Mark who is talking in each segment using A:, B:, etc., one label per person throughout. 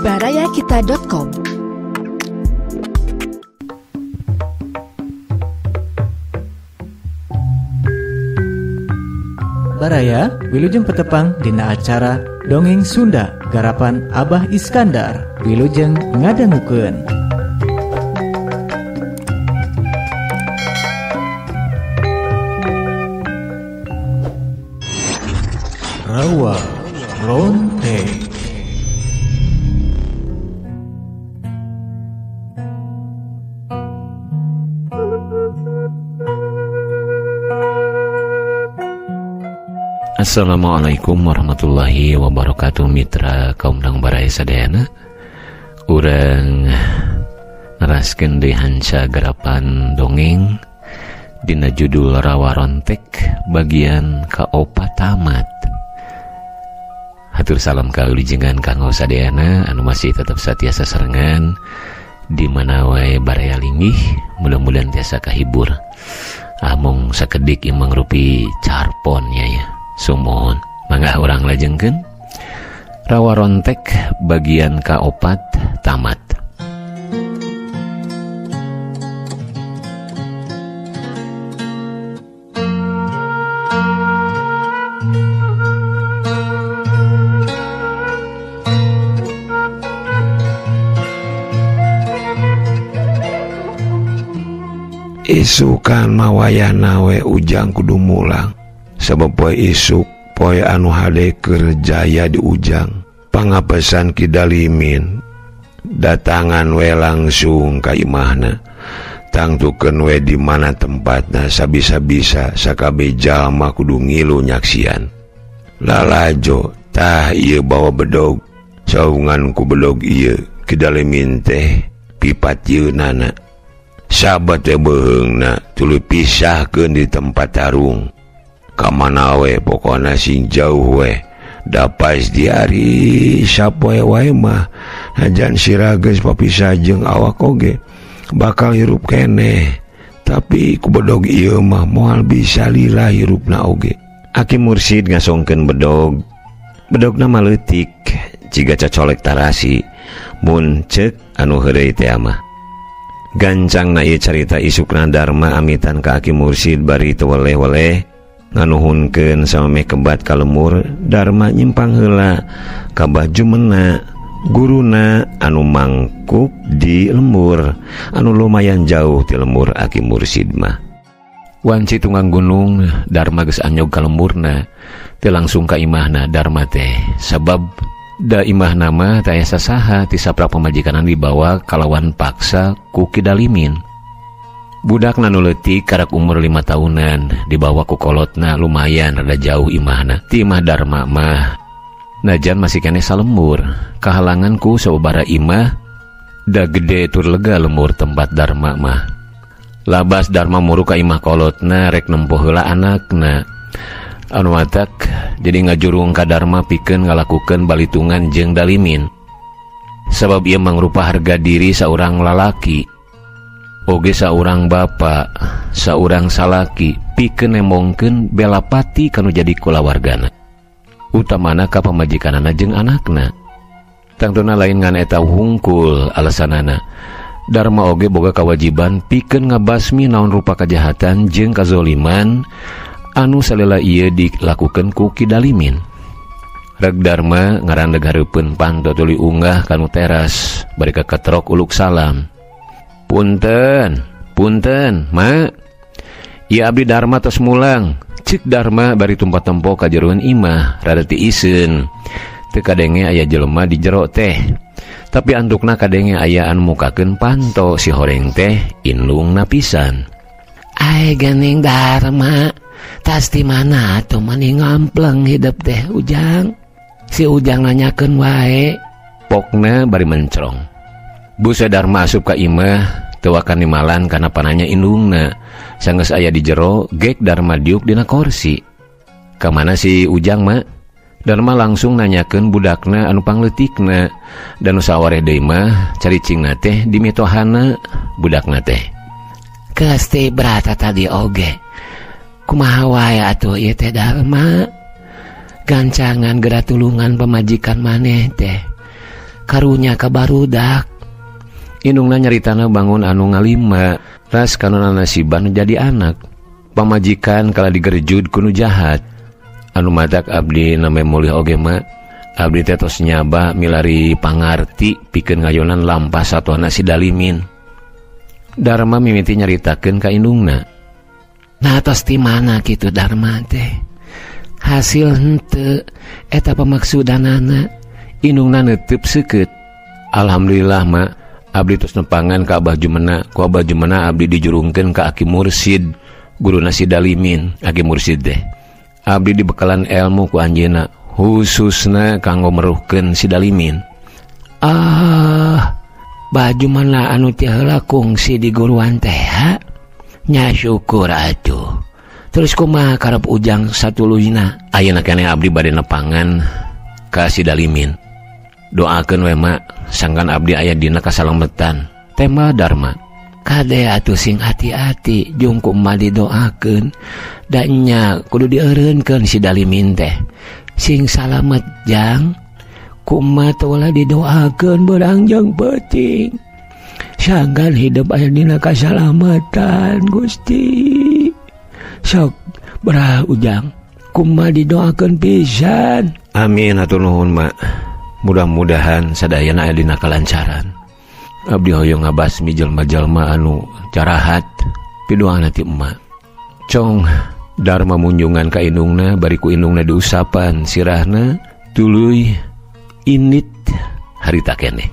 A: Barayakita.com.
B: Baraya wilujeng petepang dina acara Dongeng Sunda garapan Abah Iskandar wilujeng ngadangukeun. Rawa Rontek.
C: Assalamualaikum warahmatullahi wabarakatuh, mitra kaum dang baraya sadayana. Urang neraskeun deui hanca garapan dongeng dina judul Rawa Rontek bagian kaopat tamat. Hatur salam kaulijengan kanggo sadayana anu masih tetap satia sasarengan di mana wae baraya linggih, mudah-mudahan tiasa kahibur. Amung sakedik ieu mangrupi carpon nya ya. Sumuhun, mangga urang lajengkeun Rawa Rontek bagian kaopat tamat.
D: Isukan mawayana we Ujang kudu mulang. Sabab poe isuk poe anu hade keur jaya di Ujang. Pangapesan Ki Dalimin datangan we langsung ka imahna. Tangtukeun we di mana tempatna sabisa-bisa sakabeh jalma kudu ngilu nyaksian. Lalajo tah ieu bawa bedog. Saungan ku bedog ieu Ki Dalimin teh pipatieunana. Sabat we beuheungna tuluy pisahkeun di tempat tarung. Kamana we pokona sing jauh we dapas diari sapoe wae mah najan sirah geus papisah jeung awak oge bakal hirup keneh, tapi ku bedog ieu mah moal bisa lila hirupna oge.
C: Aki Mursid ngasongkeun bedog, bedogna mah leutik jiga cacolek tarasi mun ceuk anu heureuy teh mah. Gancangna ieu carita isukna Dharma amitan ka Aki Mursid bari teu weleh-weleh nganuhunkeun samemeh kebat ka lemur. Dharma nyimpang heula ka Bah Jumena guruna anu mangkuk di lembur anu lumayan jauh ti lembur Aki Mursid mah. Wanci tunggang gunung Dharma geus anyog ka lemburna teu langsung ka imahna Dharma teh, sabab da imahna mah teu aya sasaha ti saprak pamajikanan dibawa kalawan paksa ku Ki Dalimin. Budakna nu leutik karak umur 5 tahunan dibawa ku kolotna lumayan rada jauh imahna ti imah Dharma mah. Najan masih keneh salembur kahalangan ku sababaraha imah da gede tur lega lembur tempat Dharma mah. Labas Dharma muru ka imah kolotna rek nempo heula anakna. Anu matak jadi ngajurung ka Dharma pikeun ngalakukeun balitungan jeung Dalimin. Sabab ieu mangrupa harga diri saurang lalaki oge saurang bapa, saurang salaki pikeun nemongkeun belapati kanu jadi kulawargana, utamana ka pamajikanana jeung anakna. Tangtuna lain ngan eta hungkul alasanana. Dharma oge boga kawajiban pikeun ngabasmi naon rupa kajahatan jeung kazoliman anu salila ieu dilakukeun ku Ki Dalimin. Reg Dharma ngarandeg hareupeun panto tuluy unggah kanu teras bari kaketrok uluk salam. Punten, punten, ma. Ieu abdi Dharma tos mulang. Cik Dharma bari tumpat tempo ka jeroan imah, rada tiiseun. Teu kadenge aya jelema di jero teh. Tapi antukna kadenge aya anu mukakeun panto si horeng teh indungna pisan.
E: Ai geuning Dharma, tas di mana atuh mani ngampleng hidup teh Ujang. Si Ujang nanyakeun wae.
C: Pokna bari mencrong. Busa Dharma asup ka imah teu wakan nimalan kana pananya indungna. Sanggeus aya di jero, gek Dharma diuk dina korsi. Ka mana si Ujang, ma? Dharma langsung nanyakeun budakna anu pangleutikna. Dan nu sawareh deui mah caricingna teh di mitohana budakna teh.
E: Geus teh berata tadi oge. Kumaha wae atuh ieu teh Dharma? Gancangan geura tulungan pamajikan maneh teh. Karunya ka barudak.
C: Indungna nyaritana bangun anu ngalima, ras kanona nasiban jadi anak. Pamajikan kala digerjud ku nu jahat. Anu matak abdi name mulih oge ma. Abdi teh tos nyaba milari pangarti pikeun ngayonan lampah satuana si Dalimin. Darma mimiti nyaritakeun ka indungna.
E: Nah tos ti mana kitu Darma teh? Hasil henteu eta pamaksudanana.
C: Indungna neuteub seukeut. Alhamdulillah ma, abdi tos nepangan ka Abah Jumena. Ku Abah Jumena abdi dijurungkeun ka Aki Mursid, guruna si Dalimin, Aki Mursid teh. Abdi dibekalan ilmu ku anjeunna, khususna kanggo meruhkeun si Dalimin.
E: Ah, baju mana anu teh heula kungsi di guruan teh ha? Nya syukur atuh. Terus kumaha karep Ujang satuluyna?
C: Ayeuna keneh abdi bade nepangan ka si Dalimin. Doakeun we ma, sangkan abdi aya dina kasalametan. Tema Darma.
E: Kade atuh sing hati-hati jung ku emak didoakeun. Da nya kudu dieureunkeun si Dalimin teh. Sing salamet jang. Ku emak teh ulah didoakeun beurang jeung peuting. Sangkan hidup aya dina kasalamatan Gusti. Sok berah Ujang. Ku emak didoakeun pisan.
C: Amin hatur nuhun mak. Mudah-mudahan sadayana aya dina kalancaran. Abdi hoyong ngabasmi jelma-jelma anu carahat pidoana ti emak. Cong Darma munjungan ka indungna bari ku indungna diusapan sirahna tuluy init harita keneh.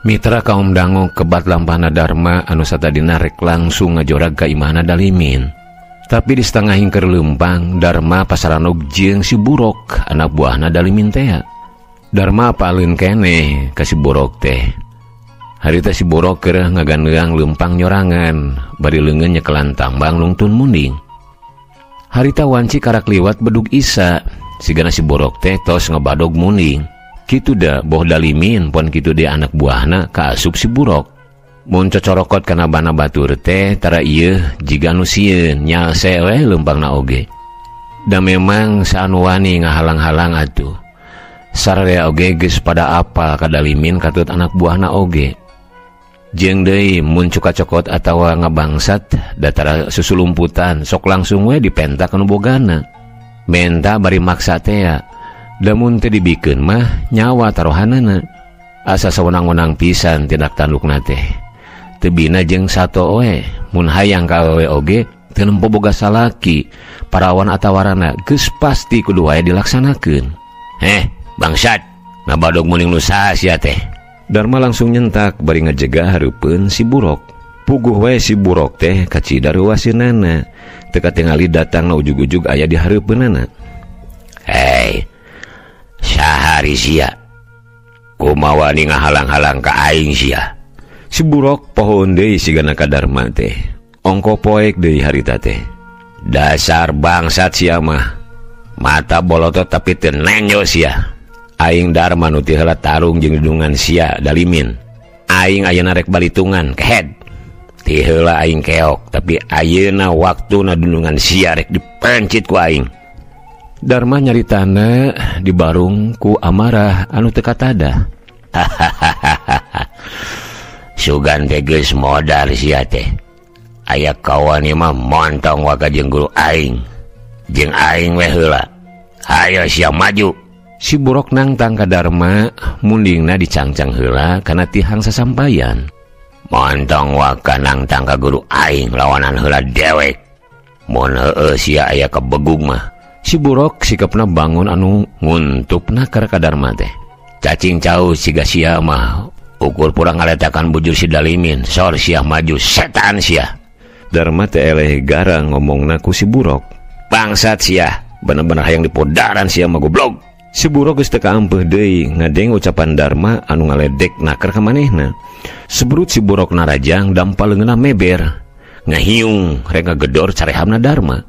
C: Mitra kaum dango kebat lampahna Darma anu satadina rek langsung ngajorag ka imahna Dalimin. Tapi di setengah hingker leumpang Darma pasaranog jeung si Burok anak buahna Dalimin teh. Darma apaleun keneh ka si Burok teh. Harita si Burok keur ngaganeang leumpang nyorangan bari leungeun nyekelan tambang nungtun munding. Harita wanci karak liwat bedug isa sigana si Burok teh tos ngebadog munding. Kitu da boh Dalimin pon kitu dia anak buahna kaasup si Burok. Mun cocorokot kana bana batur teh tara ieu jiga nu sieun nyalse we leumpangna oge. Da memang saanu wani ngahalang-halang atuh. Sararea oge geus pada apal ka Dalimin katut anak buahna oge. Jeung deui mun cukacokot atawa ngabangsat da tara susulumputan sok langsung we dipentak nu bogana. Menta bari maksa tea. Lamun teu dibikeun mah nyawa taruhanana. Asa sawenang-wenang pisan tindak tandukna teh. Teu bina jeung sato we, mun hayang ka awewe oge teu nempo boga salaki, parawan atawarana geus pasti kudu wae dilaksanakeun. Heh, bangsat, ngabadog muning nu saha sia teh? Darma langsung nyentak bari ngajegah hareupeun si Burok. Puguh wae si Burok teh kacida reuwaseunana. Teu katingali datangna ujug-ujug aya di hareupeunana. Hei, sahari sia kumaha wani ngahalang-halang ka aing sia. Si Burok pohoon deui sigana ka Darma teh. Ongko poek deui harita teh. Dasar bangsat sia mah. Mata bolotot tapi teu nenjo sia. Aing Darma nu ti heula tarung jeung dudungan sia Dalimin. Aing ayeuna rek balitungan kehed. Ti heula aing keok tapi ayeuna waktuna dudungan sia rek dipencit ku aing. Darma nyaritana dibarung ku amarah anu teu katadah. Sugan teh geus modal sia teh. Aya kawan mah montong waka jeung guru aing. Jeung aing we heula. Hayo sia maju. Si Burok nangtang ka Darma mundingna dicangcang heula kana tihang sasampayan. Montong waka nangtang ka guru aing lawanan heula dewek. Mun heueuh sia aya kebegung mah. Si Burok sikapna bangun anu nguntupna ka Darma teh. Cacing cau siga sia mah ukur purang ngaletakan bujur si Dalimin, sor sia maju setan sia. Darma teh eleh garang ngomongna ku si Burok. Bangsat sia, bener-bener hayang dipodaran sia mah goblok. Si Burok geus teu kaampeuh deui ngadeng ucapan Darma anu ngaledek naker ka manehna. Seberut si Burok narajang dampa leungeunna meber. Ngahiung rek ngagedor carehamna Darma.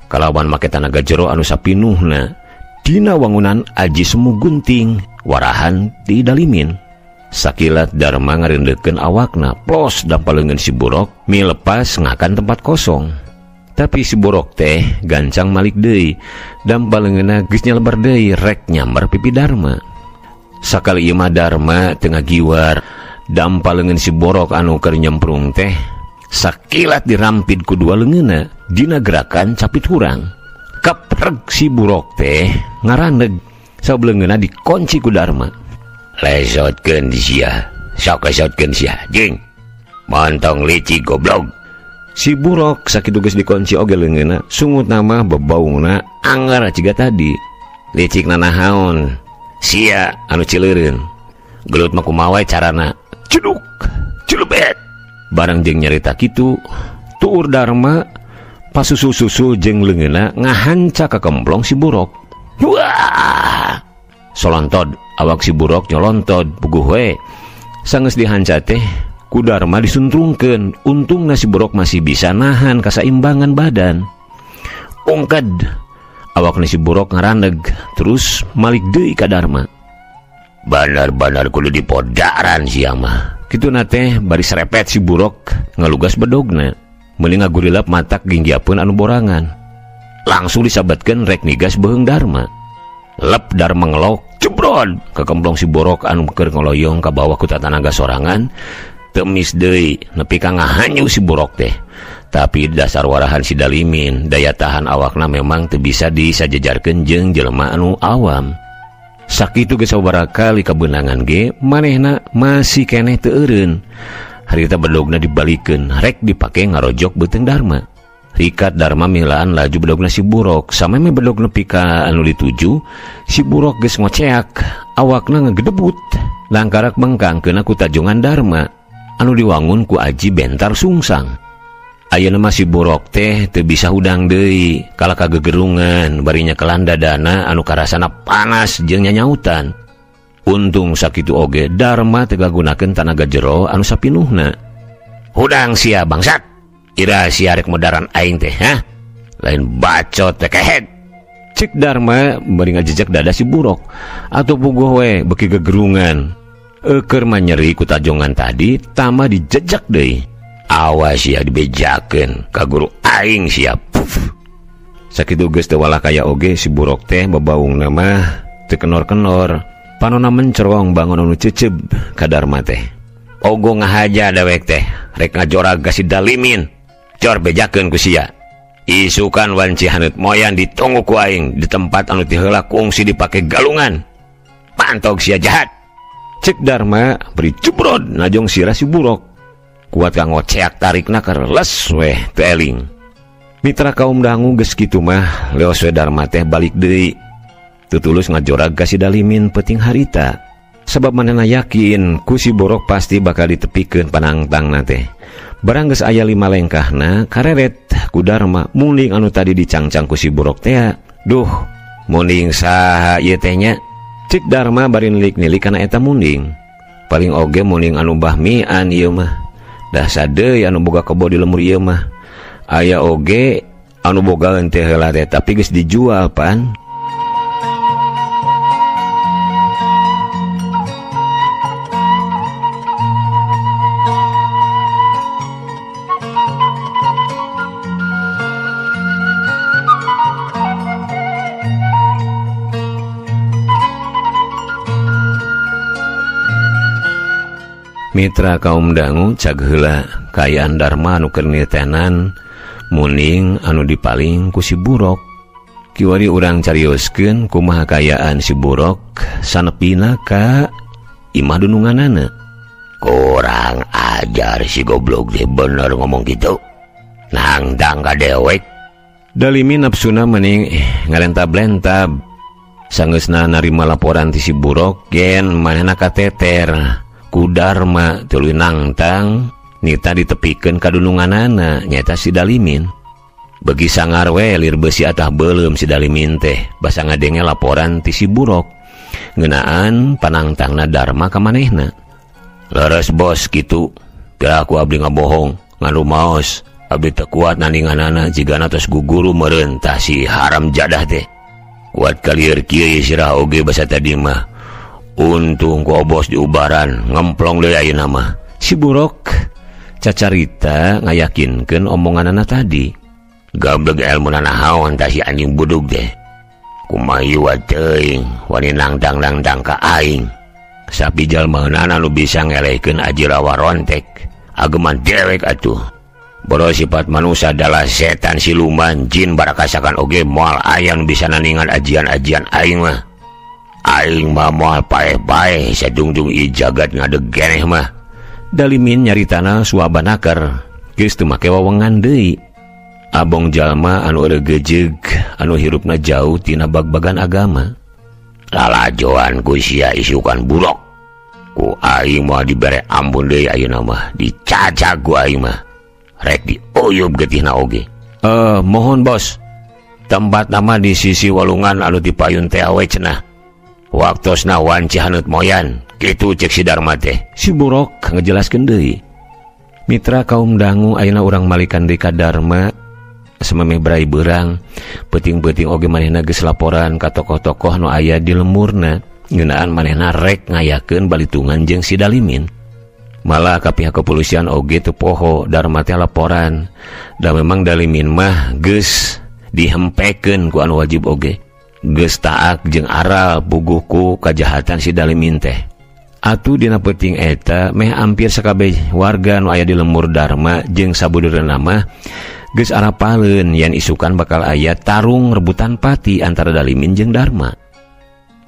C: Kalawan make tanaga jero anu sapinuhna. Dina wangunan aji semu gunting Warahan ti Dalimin. Sakilat Dharma ngarendekeun awakna plos dampal leungeun si Borok milepas ngakan tempat kosong. Tapi si Borok teh gancang malik deui, dampal leungeunna geus nyalebar deui rek nyamber pipi Dharma. Sakali ieu mah Dharma teu ngagiwar, dampal leungeun si Borok anu keur nyemprung teh sakilat dirampid ku dua leungeunna dina gerakan capit hurang. Kapreg si Borok teh ngaraneg sabab leungeunna dikunci ku Dharma. Lesotkeun sia, sok lesotkeun sia, jeung montong licik goblok. Si Burok sakitu geus dikunci oge leungeunna, sungut nama bebaungna anggar ciga tadi. Licik nanahaon, sia anu cileureun. Gelut mah kumaha wae carana? Ceduk, celubet. Barang jeung nyarita kitu, tuur Dharma pasusul-susul jeung leungeunna ngahanca ka kemplong si Burok. Wah! Solontod, awak si Burok nyolontod puguh we. Sanggeus dihanca teh ku Dharma disuntrungkeun. Untungna si Burok masih bisa nahan kasaimbangan badan. Ungked awakna si Burok ngaraneg terus malik deui ka Dharma. Bener-bener kudu dipodaran sia mah. Kituna teh bari serepet si Burok ngalugas bedogna. Meuli ngagurilap matak ginggiapeun anu borangan. Langsung disabatkeun rek nigas beuheung Dharma. Lep Dharma ngelok jebrod kekemplong si Borok anu keur ngoloyong ka bawah ku tatanaga sorangan. Temis deui nepi ka ngahanyu si Borok teh. Tapi dasar warahan si Dalimin, daya tahan awakna memang teu bisa disajejarkeun jeung jelema anu awam. Sakitu geus sababaraha kali kabeunangan ge manehna masih keneh teu eureun. Harita bedogna dibalikeun rek dipake ngarojok beuteung Dharma. Rikat Dharma milaan laju bedogna si Burok. Sameme bedog nepi ka anu dituju, si Burok geus ngoceak, awakna ngegedebut. Langkarak bengkang keuna ku tajungan Dharma anu diwangun ku aji bentar sungsang. Ayeuna mah si Burok teh teu bisa hudang deui, kalah kagegerungan bari nyekelan dadana anu karasana panas jeung nyanyautan. Untung sakitu oge Dharma teu gagunakeun tanaga jero anu sapinuhna. Hudang sia bangsat. Ira sia rek modaran aing teh, hah? Lain bacot teh kehed. Cek Dharma bari ngajejek dada si Burok. Atuh puguh we beki gegerungan. Eukeun mah nyeri ku tajongan tadi tama dijejek deui. Awas sia dibejakeun ka guru aing sia. Sakitu geus teu walah kaya oge si Burok teh babaungna mah teu kenor-kenor. Panona mencerong bangun anu ceceb ka Dharma teh. Ogo ngahaja dewek teh rek ngajorag ka si Dalimin. Cor bejakeun ku sia. Isukan wanci haneut moyan ditunggu ku aing di tempat anu ti heula kungsi dipake galungan. Pantog sia jahat. Cek Dharma beri cubrod najong sirah si Burok. Kuat ka ngoceak tarikna kerles weh teu eling. Mitra kaum dangu geus kitu mah leos we Dharma teh balik deui. Tutulus ngajorag ka si Dalimin peuting harita. Sebab manehna yakin ku si Borok pasti bakal ditepikeun panangtangna teh. Barang geus aya 5 lengkahna kareret ku Dharma munding anu tadi dicangcang ku si Borok teh. Duh, munding saha ieu teh nya? Cek Dharma bari nilik-nilik kana eta munding. Paling oge munding anu bahmian ieu mah. Dah sadeui anu boga kebo di lemur ieu mah. Aya oge anu bogaeun teh heula teh tapi geus dijual pan. Mitra kaum dangu cag heula kaayaan Dharma anu keur nitenan muning anu dipaling ku si Burok. Kiwari urang carioskeun kumaha kaayaan si Burok sanepina ka imah dununganana. Kurang ajar si goblok teh bener ngomong gitu. Nangtang ka dewek. Dalimi nafsuna mending ngalentab-lentab. Sanggeusna narima laporan ti si Burok gen manehna kateter. Ku Dharma tuluy nangtang nita ditepikeun ka dununganana nyaeta si Dalimin. Begi sangar we lir beusi atah beuleum si Dalimin teh basa ngadenge laporan ti si Burok ngeunaan panangtangna Dharma ka manehna. Leres bos kitu, pira aku abdi ngabohong nganu maos abdi teu kuat nandinganana jigana tos guguru meureun tah si haram jadah teh. Kuat kalieur kieu sirah oge basa tadi mah.
E: Untung ku obos diubaran ngemplong deui ayeuna mah.
C: Si Burok cacarita ngayakinkeun omonganana tadi.
E: Gableg elmuna naon tah si anjing budug teh. Kumaha ieu teuing wani nangdang-nangdang ka aing. Sapi jalmaeunana nu bisa ngelehkeun aji rawa rontek. Ageman dewek atuh. Boro sifat manusia adalah setan siluman jin barakasakan oge moal aya nu bisa naningan ajian-ajian aing mah. Aing mah moal paeh-paeh sadungdung ieu jagat ngadeg geneh mah.
C: Dalimin nyaritana suabanaker geus teu make wewengan deui. Abong jalma anu eureugeujeug anu hirupna jauh tina bag-bagan agama.
E: Lalajoan ku sia isukan burok. Ku aing mah dibere ampun deui ayeuna mah, dicacag ku aing mah. Rek diuyub getihna oge.
C: Mohon bos. Tempat nama di sisi walungan anu dipayun teh awe cenah.
E: Waktosna wanci haneut moyan, kitu cek si Darma teh.
C: Si Burok ngejelaskeun deui. Mitra kaum dangu ayeuna urang malikan deui ka Darma samemeh brai beurang, peuting-peuting oge manehna geus laporan ka tokoh-tokoh nu aya di lemurna ngeunaan manehna rek ngayakeun balitungan jeung si Dalimin. Malah ka pihak kepolisian oge teu poho Darma teh laporan. Da memang Dalimin mah geus dihempekeun ku anu wajib oge. Geus taak jeung aral puguh ku kajahatan si Dalimin teh. Atuh dina peuting eta meh ampir sakabeh warga nu aya di lemur Darma jeung sabudeurna mah geus arapaleun yen isukan bakal aya tarung rebutan pati antara Dalimin jeung Darma.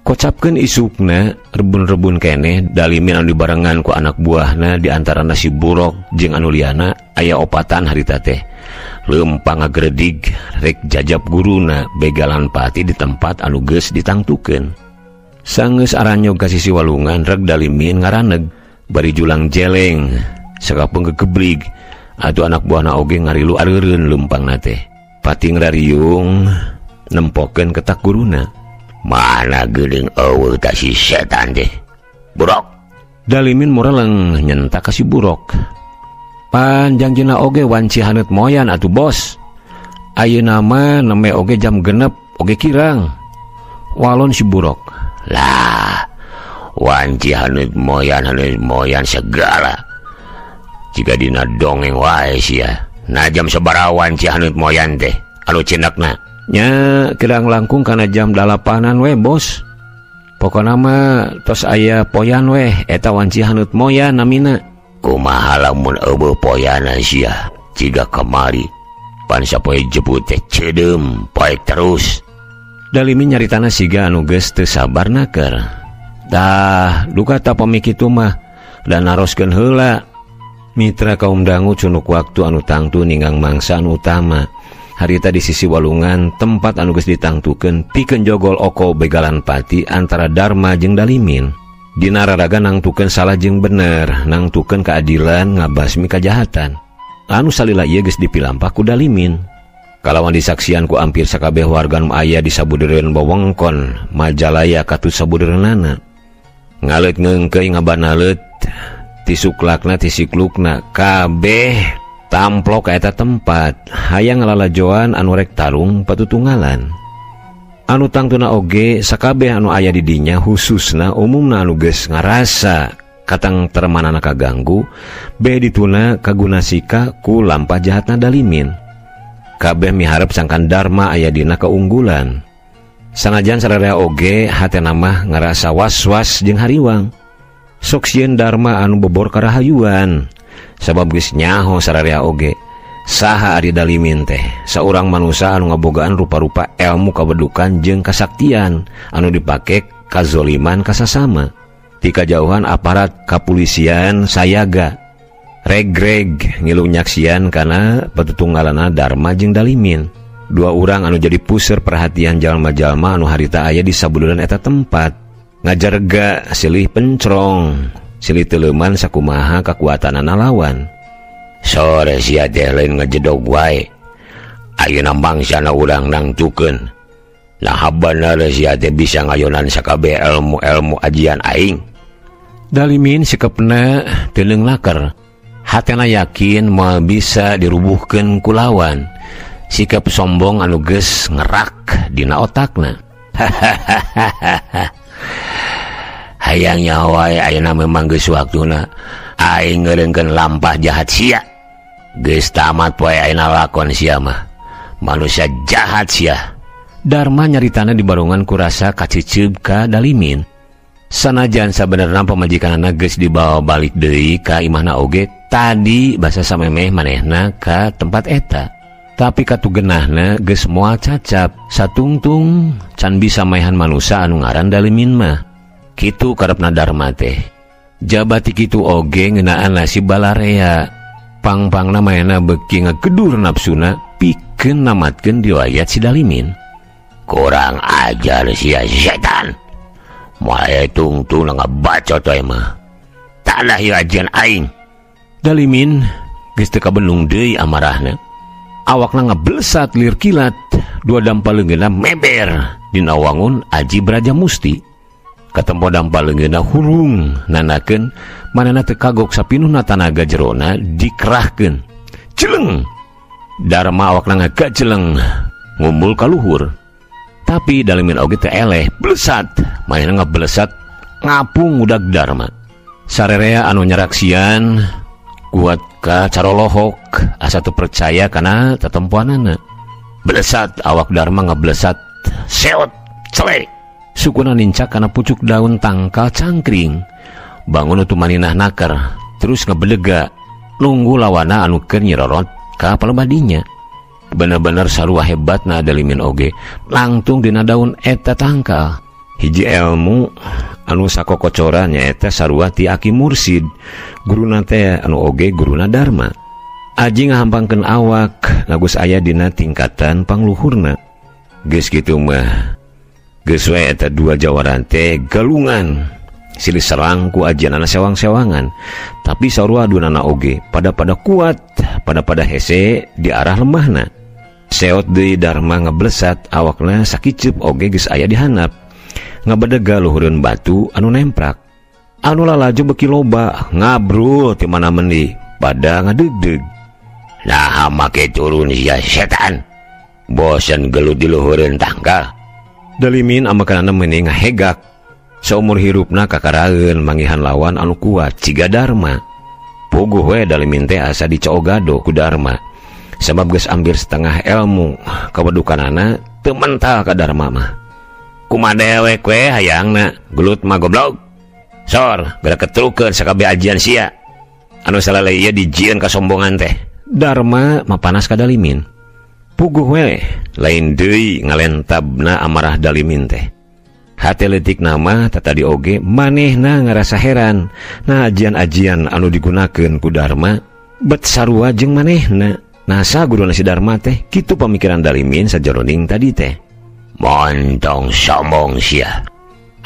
C: Kocapkeun isukna rebun-rebun keneh Dalimin anu dibarengan ku anak buahna di antarana si Burok jeung anu liana aya opatan harita teh. Leumpang ngagredig rek jajab guruna begalan pati di tempat anu geus ditangtukeun. Sanggeus aranyog ka sisi walungan rek Dalimin ngaraneg bari julang jeleng sakapeung gegeblig atuh anak buahna oge ngarilu areureun leumpangna teh. Pati ngrariung nempokeun ketak guruna.
E: Mana geuning eueuh tah si setan teh. Burok.
C: Dalimin mureleng nyentak ka si Burok. Panjang jina oge wanci haneut moyan atuh bos. Ayeuna mah neme oge jam 6 oge kirang. Walon si Burok.
E: Lah, wanci haneut moyan segala. Jika dina dongeng wae sia. Nah jam sabaraha wanci haneut moyan teh anu cindakna?
C: Nya kirang langkung kana jam 8-an we bos. Pokona mah tos aya poyan weh eta wanci haneut moyan namina.
E: Kumaha lamun eueuh poyana sia jiga kamari. Pan sapoe jebut teh ceudeum poek terus.
C: Dalimin nyaritana siga anu geus teu sabar naker. Tah duka ta pami kitu mah da naroskeun heula. Mitra kaum dangu cunuk waktu anu tangtu ninggang mangsa anu utama. Harita di sisi walungan tempat anu geus ditangtukeun pikeun jogol oko begalan pati antara Darma jeung Dalimin. Dina raraga nangtukeun salah jeung bener, nangtukeun keadilan ngabasmi kajahatan. Anu salila ieu geus dipilampah ku Dalimin. Kalawan disaksian ku ampir sakabeh warga nu aya di sabudeureun wewengkon Majalaya katut sabudeureunana. Ngaleut ngeungkeuy ngabanaleut tisuklakna tisiklukna kabeh tamplok ka eta tempat hayang ngalalajoan anu rek tarung patutunggalan. Anu tangtuna oge sakabeh anu aya di dinya khususna umumna anu geus ngarasa katang termanana kaganggu beh dituna kaguna sika ku lampah jahatna Dalimin. Kabeh miharep sangkan Darma aya dina keunggulan. Sanajan sararea oge hatena mah ngarasa was-was jeung hariwang. Sok sieun Darma anu bobor karahayuan. Sabab geus nyaho sararea oge saha ari Dalimin teh saurang manusa anu ngabogaan rupa-rupa elmu kabedukan jeung kasaktian anu dipake kazoliman kasasama. Ti kajauhan aparat kapolisian sayaga regreg ngilu nyaksian kana patutunggalana Darma jeung Dalimin. Dua urang anu jadi puseur perhatian jalma-jalma anu harita aya di sabuduran eta tempat. Ngajarga silih pencrong silih teleuman sakumaha kakuatanana lawan.
E: Sore sia teh lain ngejedog wae. Ayeuna mangsana urang nangtukeun. Nah bener sia teh bisa ngayonan sakabeh elmu-elmu ajian aing.
C: Dalimin sikepna teu laker. Hatena yakin moal bisa dirubuhkeun ku lawan. Sikap sombong anu geus ngerak dina otakna. Hahaha.
E: Hayang nyaho wae ayeuna memang geus waktuna aing ngeureungkeun lampah jahat sia. Geus tamat poe ayeuna lakon sia mah. Manusia jahat sia.
C: Dharma nyaritana di barongan kurasa kaciceup ka Dalimin. Sanajan sabenerna pamajikanana geus dibawa balik deui ka imahna oge tadi basa samemeh manehna ka tempat eta. Tapi katugenahna geus moal cacap satungtung can bisa maehan manusa anu ngaran Dalimin mah. Kitu karepna Dharma teh. Jabati kitu oge ngeunaan nasib balarea. Pang-pangna manehna beuki ngagedur napsuna pikeun namatkeun riwayat si Dalimin.
E: Kurang ajar sia setan. Moal tungtung ngabacot we mah. Tanah ieu ajian aing.
C: Dalimin geus teu kabendung deui amarahna. Awakna ngablesat lir kilat, dua dampal leungeunna meber dina wangun Aji Braja Musti. Katempo dampal leungeunna hurung nanakeun manehna teu kagok sapinuhna tanaga jerona dikerahkeun. Celeng. Dharma awakna ngagajeleng ngumbul ka luhur. Tapi Dalimin oge teu eleh, blesat. Manehna ngablesat ngapung udag Dharma. Sarerea anu nyaraksian kuat ka carolohok asa teu percaya kana tetempoanana. Blesat awak Dharma ngablesat seot celek. Sukuna nincak kana pucuk daun tangkal cangkring. Bangun utumaninah naker terus ngebedega nunggu lawana anu keur nyirorot ka palebadinya. Bener-bener sarua hebatna Dalimin oge langtung dina daun eta tangkal. Hiji ilmu anu sakokocoran nyaeta sarua ti Aki Mursid, guruna teh anu oge guruna Dharma. Aji ngahampangkeun awak ngagus aya dina tingkatan pangluhurna. Geus kitu mah geus we eta dua jawaran teh galungan silih serang ku ajianana sewang-sewangan. Tapi sarua dunana oge pada-pada kuat, pada-pada hese di arah lemahna. Seot deui Dharma ngeblesat awakna sakicup oge geus aya di handap. Ngabedega luhureun batu anu nemprak. Anu lalajo beuki loba ngabrul ti mana mendi pada ngadeugdeug.
E: Nah make turun sia setan. Bosen gelut di luhureun tangkal.
C: Dalimin amakanana meuni ngahegak. Saumur hirupna kakaraeun manggihan lawan anu kuat ciga Dharma. Puguh we Dalimin teh asa dicoogado ku Dharma. Sabab geus ambil setengah ilmu kawedukanana teu mental ka Dharma mah.
E: Kumaha dewek we hayangna gelut mah goblok. Sor geura ketrukeun sakabeh ajian sia. Anu salale ieu dijieun kasombongan teh.
C: Dharma mapanas ka Dalimin. Puguh we lain deui ngalentabna amarah Dalimin teh. Hate leutik nama tatadi oge manehna ngarasa heran. Nah ajian-ajian anu digunakeun ku Dharma bet sarua jeung manehna. Nasa guruna si Dharma teh kitu pamikiran Dalimin sajaroning tadi teh.
E: Montong sombong sia.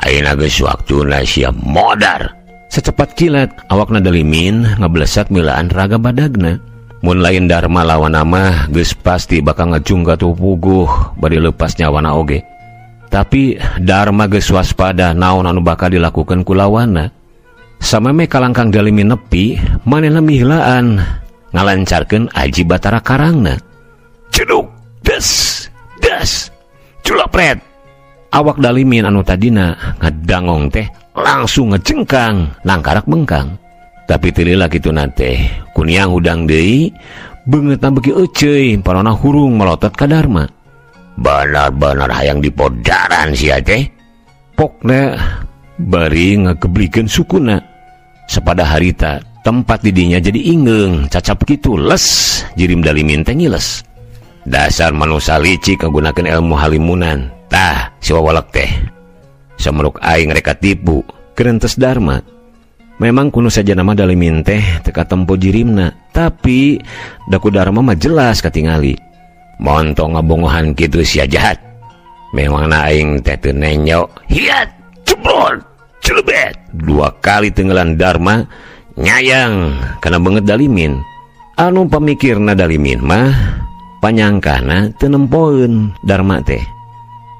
E: Ayeuna geus waktuna sia modar.
C: Secepat kilat awakna Dalimin ngablesat milaan raga badagna. Mun lain Dharma lawan mah geus pasti bakal ngejung ka puguh bari lepas nyawana oge. Tapi Dharma geus waspada naon anu bakal dilakukan ku lawanna. Sameme kalangkang Dalimin nepi, manehna mihilaan ngalancarkeun aji Batara Karangna. Ceduk, des, des, culapret. Awak Dalimin anu tadina ngadangong teh langsung ngejengkang nangkarak bengkang. Tapi tilila kituna teh kuniang hudang deui, beungeutna beuki euceuy, parona hurung melotot ka Dharma.
E: Benar-benar hayang dipodaran sia teh.
C: Pokna bari ngageblikeun sukuna. Sapada harita tempat didinya jadi ingeung cacap kitu les jirim Dalimin teh ngiles.
E: Dasar manusia licik ngagunakeun ilmu halimunan. Tah si wawalek teh. Sameruk aing reka tipu kerentes Dharma.
C: Memang kuno saja nama Dalimin teh teka tempo jirimna, tapi daku Dharma mah jelas katingali.
E: Montong ngabongohan kitu sia jahat. Memangna aing teh teu nenyo. Hiat, cebrot, celebet.
C: Dua kali tenggelan Dharma nyayang kana beungeut Dalimin. Anu pamikirna Dalimin mah panyangkana teu nempoeun Dharma teh.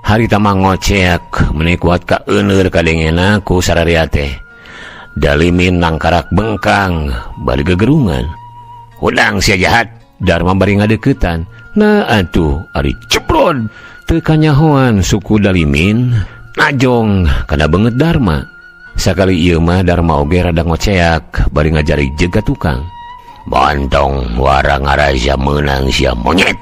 C: Harita mah ngoceak meuni kuat ka euneur kadengena ku sararia teh. Dalimin nangkarak bengkang bari gegerungan.
E: Hudang sia jahat.
C: Dharma bari ngadeukeutan. Nah atuh ari cebrod teu kanyahoan suku Dalimin najong kana beungeut Dharma.
E: Sakali ieu mah Dharma oge rada ngoceak bari ngajari jega tukang. Bontong warang ngaraja meunang sia monyet.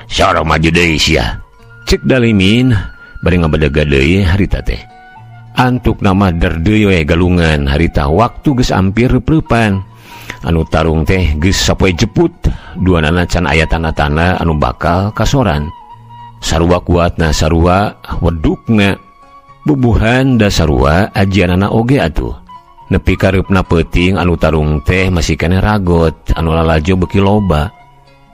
E: Sorong maju deui sia. Cek Dalimin bari ngabedega deui harita teh. Antuk nama derdeui we galungan harita waktu geus ampir reupreupan. Anu tarung teh geus sapoe jeput, duanana can aya tanda-tanda anu bakal kasoran. Sarua kuatna sarua wedukna. Bubuhan da sarua ajianana oge atuh. Nepi kareupna peuting anu tarung teh masih keneh ragot anu lalajo beuki loba.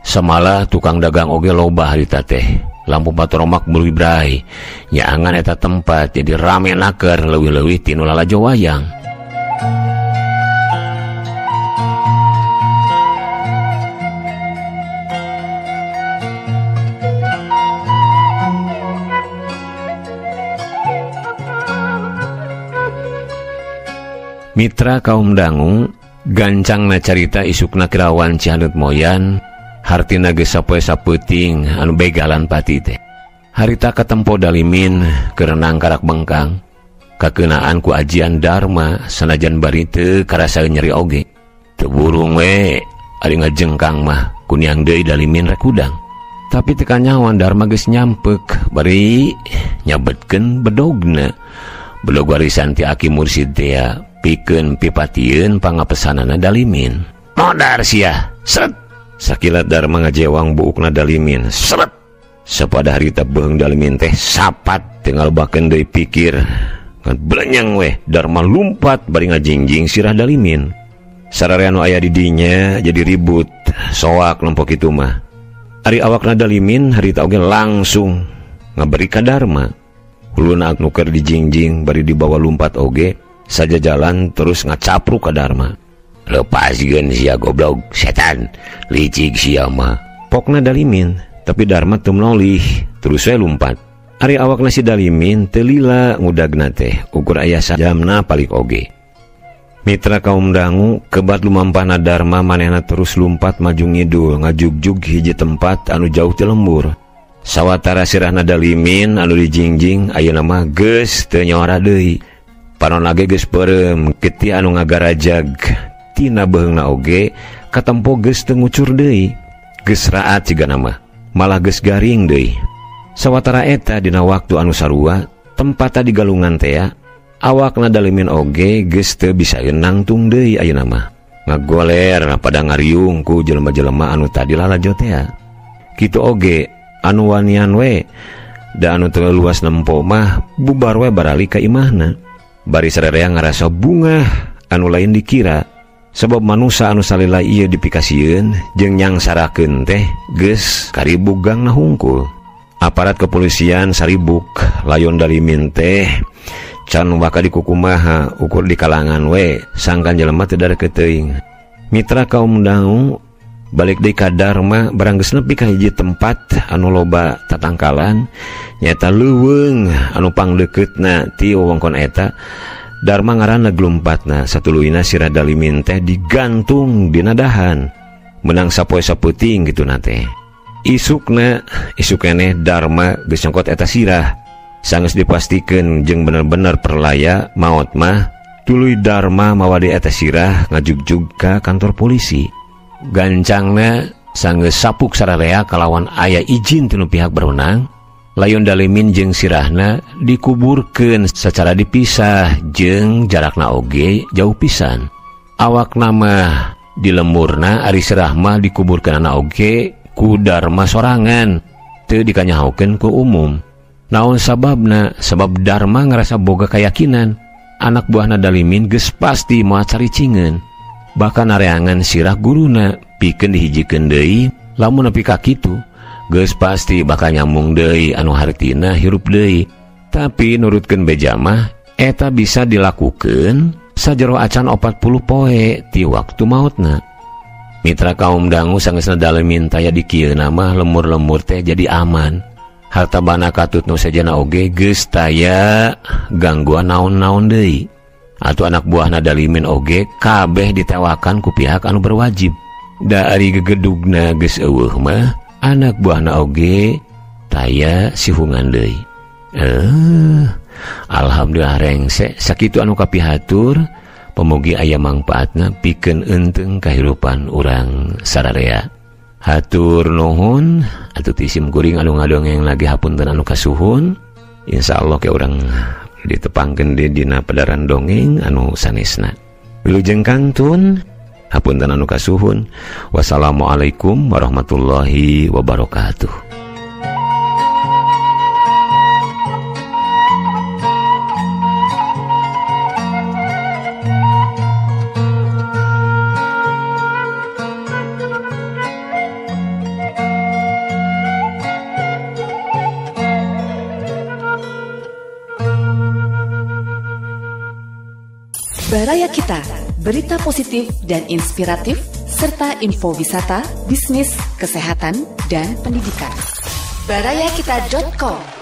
E: Samalah tukang dagang oge loba harita teh. Lampu patromak beuwi brai. Nyaangan eta tempat jadi rame naker leuwih-leuwih tinu lalajo wayang. Mitra kaum dangu gancangna carita isukna kirawan Cihanut Moyan hartina geus sapoe sapeuting anu begalan pati teh. Harita katempo Dalimin kerenang karak bengkang kakeunaan ku ajian Dharma sanajan bari teu karasa nyeri oge. Teu burung we ari ngajengkang mah kuniang deui Dalimin rek hudang. Tapi teu kanyahoan Dharma geus nyampek bari nyabetkeun bedogna. Bedog warisan ti aki mursid teh pikeun pipatieun pangapesanana Dalimin. Modar sia, seret. Sakilat Dharma ngajewang buukna Dalimin, seret. Sapada harita beung Dalimin teh sapat tinggal bakeun deui pikir. Ngan blenyeng weh Dharma lumpat bari ngajingjing sirah Dalimin. Sararea nu aya di dinya jadi ribut, soak lempok kitu mah. Ari awakna Dalimin harita oge langsung ngaberi ka Dharma. Huluna nu keur dijingjing bari dibawa lumpat oge saja jalan terus ngacapruk ka Dharma. Lepaskeun sia goblok setan, licik sia mah. Pokna Dalimin, tapi Dharma teu menolih, terus we lumpat. Ari awakna si Dalimin teu lila ngudagna teh, ukur aya sajamna palik oge. Mitra kaum dangu kebat lumampahna Dharma manehna terus lumpat maju ngidul ngajugjug hiji tempat anu jauh ti lembur. Sawatara sirahna Dalimin anu dijingjing ayeuna mah geus teu nyora deui. Panon age geus peureum getih anu ngagarajag tina beheungna oge katempo geus teu ngucur deui. Geus raat cigana mah, malah geus garing deui. Sawatara eta dina waktu anu sarua tempat di galungan tea awakna Dalimin oge geus teu bisa nangtung deui ayeuna mah. Ngagoler pada ngariung ku jelema-jelema anu tadi lalajo tea. Kitu oge anu wanian we da anu teu luas nempo mah bubar we barali ka imahna. Bari sarerea ngarasa bungah anu lain dikira sebab manusa anu salila ieu dipikasieun jeung nyangsarakeun teh geus karibuk gangna hungkul. Aparat kepolisian saribuk layon Dalimin teh can waka dikukumaha ukur di kalangan we sangkan jelema teu dareke teuing. Mitra kaum dangu balik deui ka Dharma barang geus nepi ka hiji tempat anu loba tatangkalan nyaeta leuweung anu pangdeukeutna ti wewengkon eta. Dharma ngaranna gelumpatna satuluyna sirah Dalimin teh digantung dina dahan menang sapoe sapeuting kituna teh. Isukna isuk keneh Dharma geus nyokot eta sirah sanggeus dipastikeun jeung bener-bener perlaya maot mah tuluy Dharma mawa di eta sirah ngajugjug ka kantor polisi. Gancangna sanggeus sapuk sararea kalawan aya izin tinu pihak berwenang layon Dalimin jeung sirahna dikuburkeun secara dipisah jeung jarakna oge jauh pisan. Awakna mah di lemurna ari sirah mah dikuburkeunana oge ku Dharma sorangan teu dikanyahokeun ku umum. Naon sababna? Sabab Dharma ngerasa boga kayakinan anak buahna Dalimin geus pasti moal caricingeun. Bahkan areangan sirah guruna pikeun dihijikeun deui lamun nepi ka kitu geus pasti bakal nyambung deui anu hartina hirup deui. Tapi nurutkeun beja mah eta bisa dilakukeun sajero acan 40 poe ti waktu mautna. Mitra kaum dangu sanggeusna Dalimin taya di kieu mah lemur-lemur teh jadi aman. Harta bana katut nu sejana oge geus taya gangguan naon-naon deui. Atuh anak buahna Dalimin oge kabeh ditewakan ku pihak anu berwajib. Da ari gegedugna geus eueuh mah anak buahna oge taya sihungan deui.
C: Alhamdulillah rengse sakitu anu kapihatur, pemugi aya mangpaatna pikeun eunteng kahirupan urang sararea. Hatur nuhun atuh ti sim kuring anu ngadongeng lagi hapunten anu kasuhun. Insyaallah ke urang ditepangkeun di dina pedaran dongeng anu sanesna. Wilujeng kantun, hapunten anu kasuhun. Wassalamualaikum warahmatullahi wabarakatuh.
A: Baraya Kita, berita positif dan inspiratif, serta info wisata, bisnis, kesehatan, dan pendidikan. Barayakita.com.